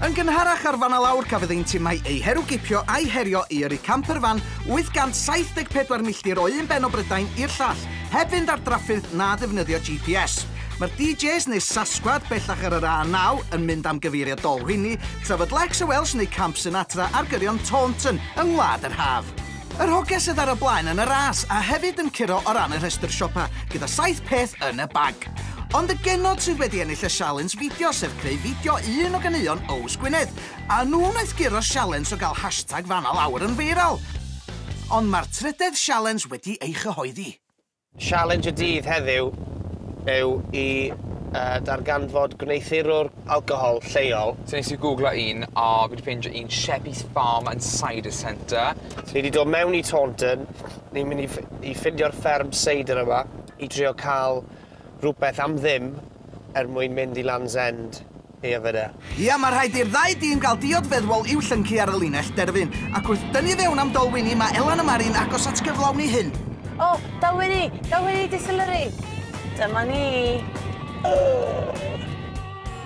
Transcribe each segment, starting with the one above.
Yn gynharach ar Fan a Lawr cafodd ein timau eu herwgipio a'u herio i yrru camperfan 874 milltir o un ben o Brydain i'r llall, heb fynd ar draffyrdd na ddefnyddio GPS. Mae'r DJs neu Sasquad bellach ar yr A9 yn mynd am gyfeiriad Dolwhinnie, tra fod Lex y Welsh neu Camp Sinatra ar gyrion Taunton yng Ngwlad yr Haf. Yr hogia sydd ar y blaen yn y ras a hefyd yn curo o ran y rhestr siopa, gyda 7 peth yn y bag. Ond y genod sydd wedi ennill y sialens fideo, sef creu fideo un o ganeuon Yws Gwynedd, a nhw wnaeth guro'r sialens o gael hashtag Fan a Lawr yn viral. Ond mae'r trydedd sialens wedi ei chyhoeddi. Sialens y dydd heddiw yw i darganfod gwneuthurwr alcohol lleol. So nes i googlo un a fi wedi ffeindio un, Sheppy's Farm and Cider Centre. So ni wedi dod mewn i Taunton, ni'n mynd i ffeindio'r fferm seidr yma i drio cael rhywbeth am ddim er mwyn mynd i Land's End i yfed e. Ia, mae rhaid i'r ddau dîm gael diod feddwol i'w llyncu ar y linell derfyn, ac wrth dynnu fewn am Dolwhinnie, mae Elan a Mari'n agos at gyflawni hyn. O, Dalwhinnie! Dalwhinnie Distillery! Dyma ni!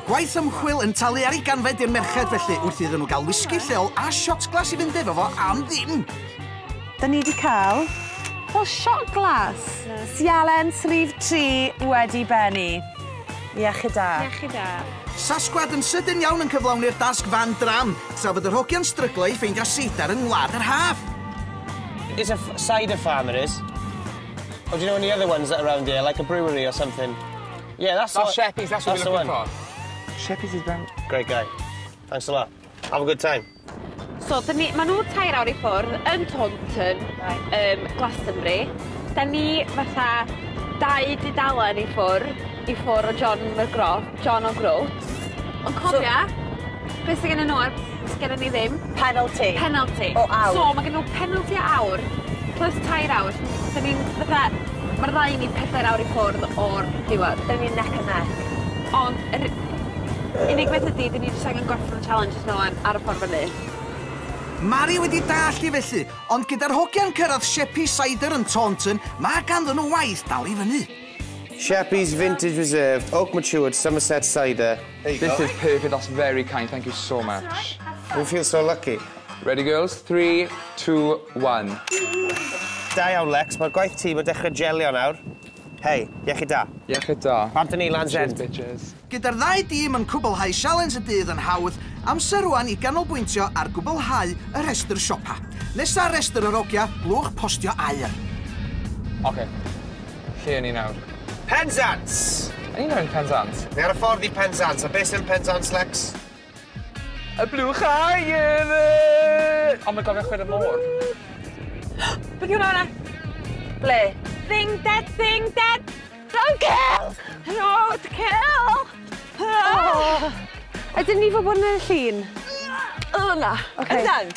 Gwaith ymchwil yn talu ar ei ganfed i'r merched felly, wrth iddyn nhw gael wisgi lleol a shot glass i fynd efo fo am ddim. Da ni wedi cael, wel, shot glass. Sialens rhif 3 wedi bennu. Iechyd da. Iechyd da. Sasgwad yn sydyn iawn yn cyflawni'r dasg fan dram, tra fod yr hogiau'n stryglo i ffeindio seidar yng Ngwlad yr Haf. It's a cider farm, it is. Oh, do you know any other ones that are around here, like a brewery or something? Yeah, that's That's Sheppy's, that's what that's we're the looking one. for. Sheppy's is brown. Great guy. Thanks a lot. Have a good time. So, dyn ni, maen nhw 3 awr i ffwrdd yn Taunton, Glastonbury. Da ni fatha dau dudalen i ffwrdd o John McGraw, John O'Groats. Ond cofia, so, beth sydd gen nhw ar sydd gen ni ddim? Penalty. Penalty. O awr. So, mae gen nhw penalty o awr, plus 3 awr. Da ni'n fatha, mae'r ddau ni 4 awr i ffwrdd o'r diwedd. Da ni'n neck and neck. Ond, yr unig beth ydy, dyn ni jyst angen gorffen y challenge nhw ar y ffordd fyny. Mari wedi dallt i felly, ond gyda'r hogiau'n cyrraedd Sheppy Cider yn Taunton, mae ganddyn nhw waith dal i fyny. Sheppy's Vintage Reserved, Oak Matured Somerset Cider. There you This go. is perfect, that's very kind, thank you so much. We feel so lucky. Ready, girls? Three, two, one. Da iawn, Lex. Mae'r gwaith tîm yn dechrau gelio nawr. Hei, iechyd da. Iechyd da. Bant â ni, Land's Cheers, End. bitches. Gyda'r ddau dîm yn cwblhau sialens y dydd yn hawdd, amser rwan i ganolbwyntio ar gwblhau y rhestr siopa. Nesa rhestr yr hogia, blwch postio aur. Oce. Lle yn ni nawr? Penzance! Yn ni nawr yn Penzance? Ni ar y ffordd i Penzance. A beth sy'n Penzance, Lex? Y blwch aur! Ond mae gofio chwarae môr. Beth yw hwnna? Ble? Thing dead, thing dead! Roadkill! Roadkill! Oh. Ydyn ni fod bod yn y llun? O, na. Okay. Yndan?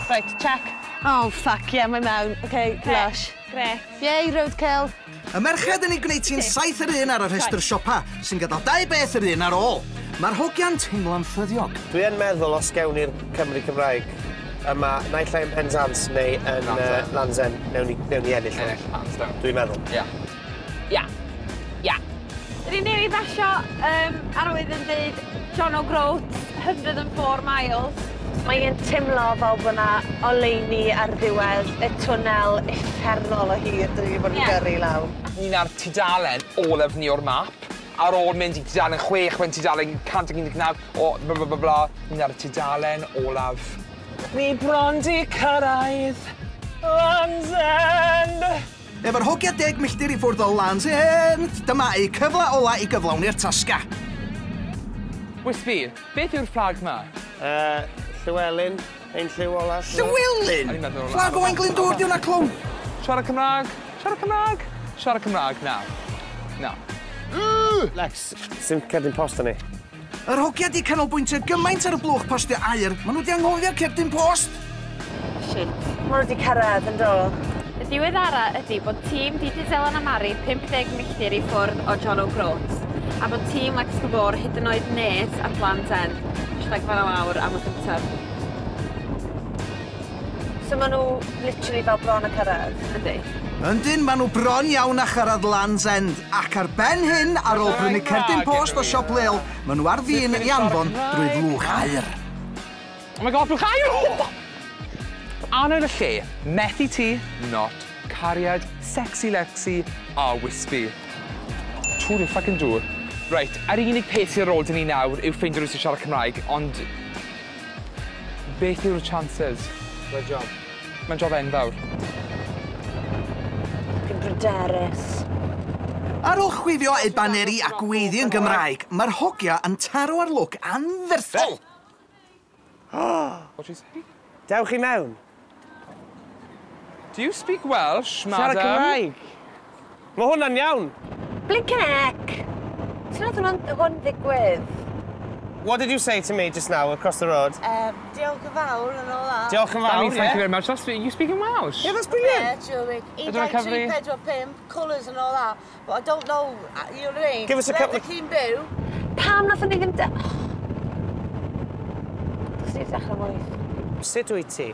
Right, check. Oh, fuck, yeah, mae mewn. Okay, lush. Gret. Yay, roadkill. Y merched yn ei gwneud hi'n 7 yr 1 ar y rhestr siopa, sy'n gadael dau beth yr un ar ôl. Mae'r hogiau'n teimlo'n ffyddiog. Dwi yn meddwl os gewn ni'r Cymru Cymraeg yma, naill ai yn Penzance neu yn Land's End. Land's End, newn ni ennill. Ennill, hands down. Dwi'n meddwl. Ia. Ia. Ia. Dyn ni newydd basio arwydd yn dweud John O'Groats, 104 miles. Mae'n teimlo fel bod yna oleuni ar ddiwedd y twnnel uffernol o hir dyn ni wedi bod yn gyrru lawr. Ni'n ar tudalen olaf ni o'r map. Ar ôl mynd i tudalen 6, wedyn tudalen 119, o bla bla bla bla. Ni'n ar y tudalen olaf. Ni bron di cyrraedd Land's End. Efo'r hogia 10 milltir i ffwrdd o Land's End, dyma eu cyfle ola i gyflawni'r tasga. Wispy, beth yw'r fflag ma? Llywelyn, ein lliw olaf. Llywelyn? O'n i'n meddwl- Fflag Owain Glyndŵr, di hwnna, clown. Siarad Cymraeg? Siarad Cymraeg? Siarad Cymraeg, na. Na. Lex, sy'n cerdyn post ni. Yr hogia di canolbwyntio gymaint ar y blwch postio aur, maen nhw di anghofio cerdyn post. Shit. Mae nhw wedi cyrraedd yn do. Y diweddara ydy bod tîm DJ Zelan a Mari 50 milltir i ffwrdd o John O'Groats a bod tîm Lex Gabor hyd yn oed nes at Land's End. #FanAlawr am y cyntaf. So maen nhw literally fel bron a cyrraedd? Yndi. Yndyn, maen nhw bron iawn a chyrraedd Land's End. Ac ar ben hyn, ar ôl prynu cerdyn post o siop leol, maen nhw ar fin i anfon drwy flwch aur. Oh my God, blwch aur! Anod y lle, methu ti, not, cariad, sexy Lexi a wispy. Trwy'r fucking dŵr. Reit, yr unig peth sy'n ar ôl dyn ni nawr yw ffeindio rhywun sy'n siarad Cymraeg, ond beth yw'r chances? Mae'n job. Mae'n job enfawr. Fi'n bryderus. Ar ôl chwifio eu baneri a gweiddi yn Gymraeg, mae'r hogia yn taro ar lwc anferthol. What do you say? Dewch i mewn. Do you speak Welsh, madam? Siarad Cymraeg. Mae hwnna'n iawn. Blinkin' heck! Sut nath hwn ddigwydd? What did you say to me just now across the road? Diolch yn fawr and all that. Diolch yn That fawr, means thank you yeah. very much. That's, you speak in Welsh? Yeah, that's brilliant. Yeah, surely. 1, Ydw i'n 2, 3, cyfri? 4, 5, colours and all that. But I don't know, you know what I mean? Give us a couple of- Lle chi'n byw? Pam nathon ni ddim... Dos ni dechrau mwy. Sut wyt ti?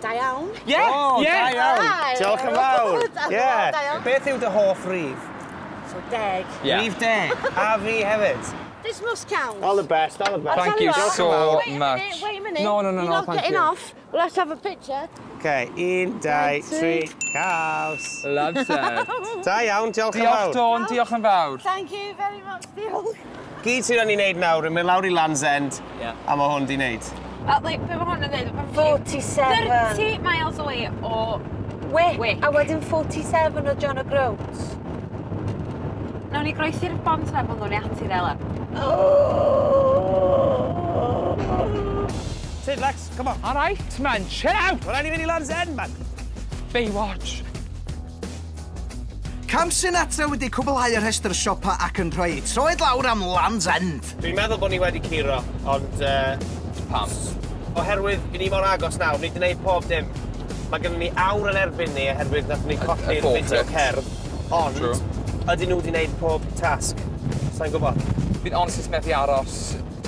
Da iawn. Yeah, Oh, yeah. da iawn. Da Diolch yn fawr. iawn. Yeah. Da iawn. Beth yw dy hoff rif? So 10. Yeah. Rif 10. A fi hefyd. This must count. All the best, all the best. Thank you I'll tell so what. Wait a much. minute, wait a minute. No, no, no, You're no, not thank getting you. off. We'll have to have a picture. Okay, 1, 2, 3, caws. Loves it. Da iawn, diolch yn Diolch, fawr. Dawn, diolch yn fawr. Thank you very much, diolch. Gyd sydd yn ei wneud nawr, yn mynd lawr i Land's End, Yeah. a mae hwn di wneud. Like, be mae hwn yn dweud? 47. 30 miles away o Wick. Wick. A wedyn 47 o John O'Groats. Nawn ni groesi'r bont na pan ddwn ni ati ddela. Sid, Lex, come on. All right, man, chill out. Mae rhaid i fynd i Land's End, man. Baywatch. Cam Sinatra wedi cwblhau y rhestr siopa ac yn rhoi ei troed lawr am Land's End. Dwi'n meddwl bod ni wedi curo, ond Pam? oherwydd i ni mor agos nawr, ni wedi gwneud pob dim. Mae gennym ni awr yn erbyn ni oherwydd nath ni colli'r fideo forfeit. cerdd. Ond, True. ydyn nhw wedi gwneud pob tasg? Sa'n gwybod. Fi'n honest methu aros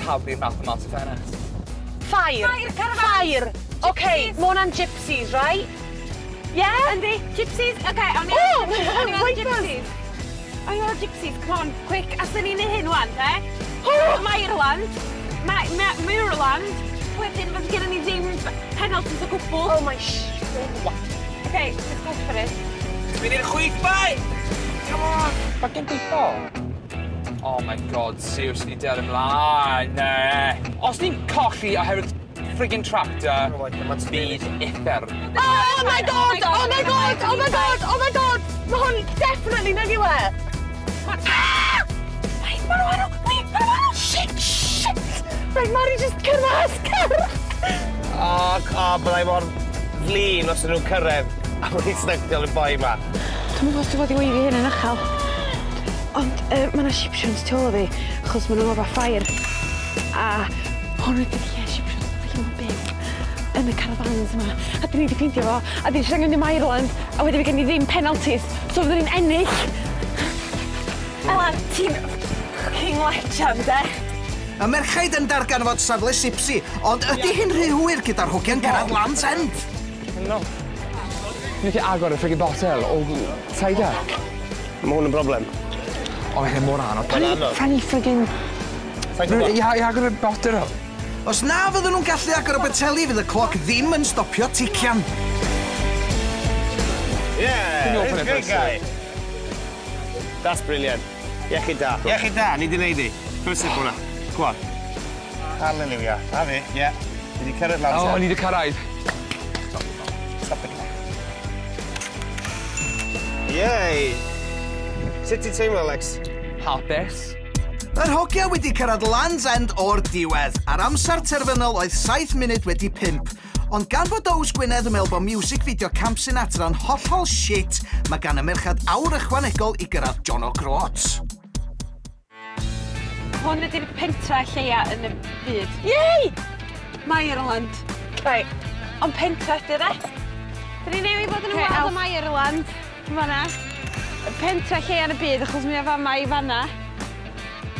taflu'r math yma at y ffenest. Ffair. Ffair, caravan. Ffair. OK, mae hwnna'n gypsies, right? Yeah? Yndi, gypsies, oce, awn ni Oh, awn ni weld wait gypsies. Awn ni weld gypsies, come on, quick. A sy'n ni'n neud hyn wan, te? Maerland, Maerland, wedyn fydd gennym ni ddim penalties o gwbl. Oh my sh... Okay, let's go for it. Mynd i'r chwith, bai! Come on! Fucking gweithio. Oh my God, seriously, der ymlaen. Os ni'n colli oherwydd friggin' tractor, byd uffern. Oh my God! Oh my God! Oh my God! Oh my God! Mae hwn definitely nag yw e! Ah! Reit, maen nhw arw! Wait, maen nhw arw! Shit! Shit! Reit, Mari, just cyrraedd! Cyrraedd! O, o, byddai mor flin os ydyn nhw'n cyrraedd a wedi snygdio y boi ma. Dwi'm yn gwybod os dwi fod i weiddi hyn yn uchel. Ond mae yna Shiptions tu ôl o fi, achos maen nhw'n efo ffair. A hwn ydy'r lle Shiptions lle ma'n byw yn y caravans yma. A dyn ni wedi ffeindio fo, a dyn ni jyst angen mynd i Ireland, a wedyn fi gen i ddim penalties, so fyddwn ni'n ennill. Ela, ti'n fucking legend, eh? Y merchaid yn darganfod safle Sipsi, ond ydy hi'n rhy hwyr gyda'r hogiau'n cyrraedd Land's End? No. Ni wedi agor y friggin' botel o cider. Mae hwn yn broblem. O, mae'n mor anodd. Mae'n anodd. Prynu friggin'... Sa'n gwybod. I agor y botel o. Os na fyddwn nhw'n gallu agor y boteli, fydd y cloc ddim yn stopio tician. Yeah, Can you open he's a it good first, guy. That's brilliant. Iechyd da. Iechyd da, ni di wneud i. First sip hwnna. Go on. Hallelujah. A fi, ie. Ni di cyrraedd Land's O, End. ni wedi cyrraedd. Stop the clock. Yay! Sut ti'n teimlo, Alex? Hapus. Yr hogia wedi cyrraedd Land's End o'r diwedd, a'r amser terfynol oedd 7 munud wedi 5. Ond gan fod Ows Gwynedd yn meddwl bod music video Camp Sinatra yn hollol shit, mae gan y merched awr ychwanegol i gyrraedd John O'Groats. Hwn ydy'r pentra lleia yn y byd. Yay! Maerland. Right, ond pentra ydy de? Dyn ni newydd bod yn Ocê, ymweld Elf. â Maerland. Fan'na. Y pentra lleia yn y byd, achos mae o fama i fan'na.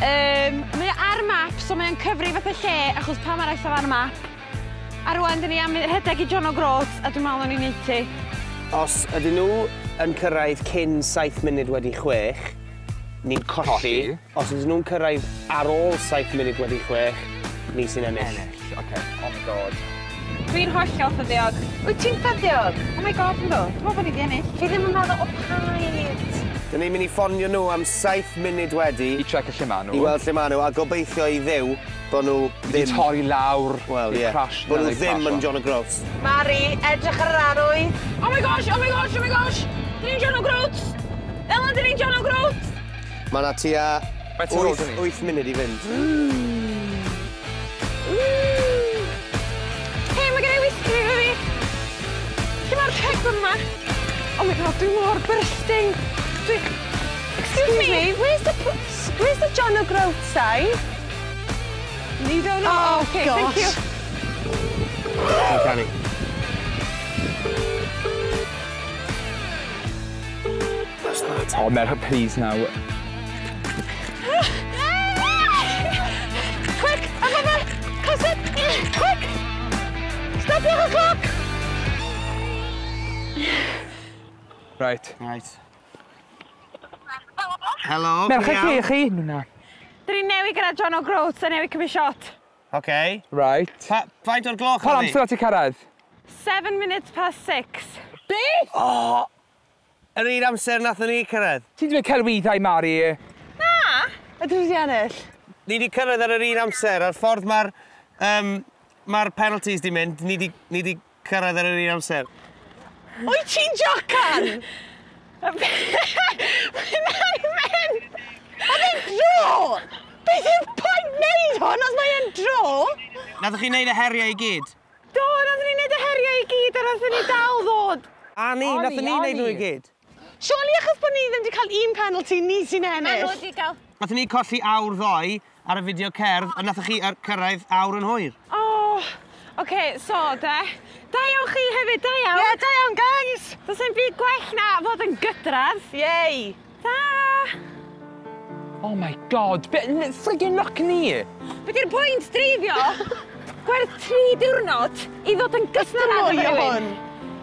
Mae o ar map, so mae o'n cyfri fath o lle, achos pam arall o ar map. A rwan, dyn ni am rhedeg i John O'Groats, a dwi'n meddwl o'n i'n neud ti. Os ydyn nhw yn cyrraedd cyn 6:07, ni'n colli. Os ydyn nhw'n cyrraedd ar ôl 6:07, ni sy'n ennill. Ennill, oce. Oh my god. Dwi'n hollol ffyddiog. Wyt ti'n ffyddiog? Oh my god, ynddo. Dwi'n meddwl bod ni 'di ennill. Fi ddim yn meddwl o paid. Dyn ni'n mynd i ffonio nhw am 7 munud wedi. I check lle ma nhw. I weld lle ma nhw, a gobeithio i Dduw bod nhw ddim... Di torri lawr. Wel, ie. Crash. Bod nhw ddim yn John O'Groats. Mari, edrych ar yr arwydd. Oh my gosh, oh my gosh, oh my gosh! Dyn ni'n John O'Groats! Elen, dyn ni'n John O'Groats! Mae yna tua 8 munud i fynd. Hei, mae gen i whisky fi fi. Lle mae'r peg yma? Oh my god, dwi mor bursting. Dwi... Excuse me, where's the John O'Groats sign? You don't know? Oh, okay, gosh. Thank you. Canu. Oh, Merch, please now. Quick, I'm cousin, quick! Stop your clock! Right. Right. Helo, Merch, chi, chi? Na. Dyn ni'n newid gyda John O'Groats a newid cymryd shot. OK. Right. Faint o'r gloch Pa amser ti cyrraedd? 6:07. Beth? O! Yr un amser nathon ni cyrraedd. Ti'n dweud celwyddau, Mari? Na! Ydw i wedi ennill? Ni wedi cyrraedd ar yr un amser, a'r ffordd mae'r mae'r penalties di mynd, ni di cyrraedd ar yr un amser. Wyt ti'n jocan? Mae'n mynd! Oedd e'n dro! Beth yw'r pwynt wneud hwn os mae e'n dro? Nathoch chi wneud y heriau i gyd? Do, nathon ni wneud y heriau i gyd a nathon ni dal ddod. A ni, nathon ni wneud nhw i gyd. Surely achos bod ni ddim wedi cael un penalty, ni sy'n ennill. Ma' nhw wedi cael. Nathon ni colli awr ddoe ar y fideo cerdd, a nathoch chi cyrraedd awr yn hwyr. Oh, oce, so de. Da iawn chi hefyd, da iawn. Ie, yeah, da iawn, guys. Does e'n byd gwell na fod yn gydradd. Yay. Ta. Oh my god, friggin' look ni! Be di'r pwynt dreifio? Gwerth 3 diwrnod i ddod yn gydradd efo rhywun.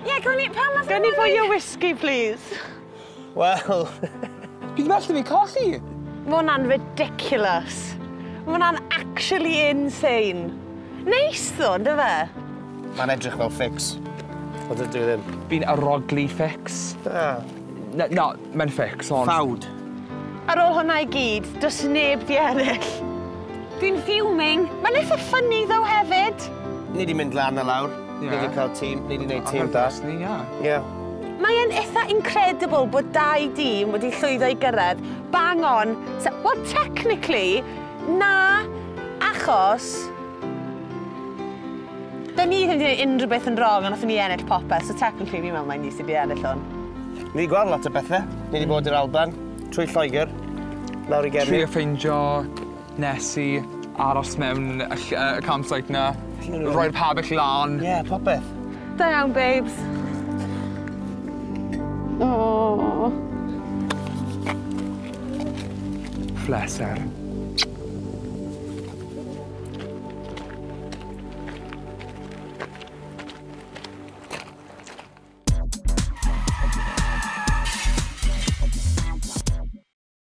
Ie, gawn ni... Pam Gawn ni fwy o whisky, please? Wel... Bydd well i fi colli! Mae hwnna'n ridiculous. Mae hwnna'n actually insane. Neis ddo, ynddo fe? Mae'n edrych fel fix. Ond ydw i ddim. Fi'n arogli fix. Ah. Na, mae'n fix, ond... Ffawd. Ar ôl hwnna i gyd, does neb di ennill. Dwi'n fuming. Mae'n eitha funny ddo hefyd. Ni di mynd lan a lawr. Yeah. Ni di cael tîm, ni di wneud tîm da. Ni, ia. Ie. Mae'n eitha incredible bod dau dîm wedi llwyddo i gyrraedd. Bang on. Well, technically, na, achos... Da ni ddim wedi gwneud unrhyw beth yn wrong, a nathon ni ennill popeth, so technically fi'n meddwl mai ni sydd wedi ennill hwn. Ni wedi gweld lot o bethau. Ni wedi bod i'r Alban, trwy Lloegr, lawr i Gerni. Trio ffeindio Nessie, aros mewn y campsite na, roi'r pabell lan. Ie, yeah, popeth. Da iawn, babes. Oh. Pleser.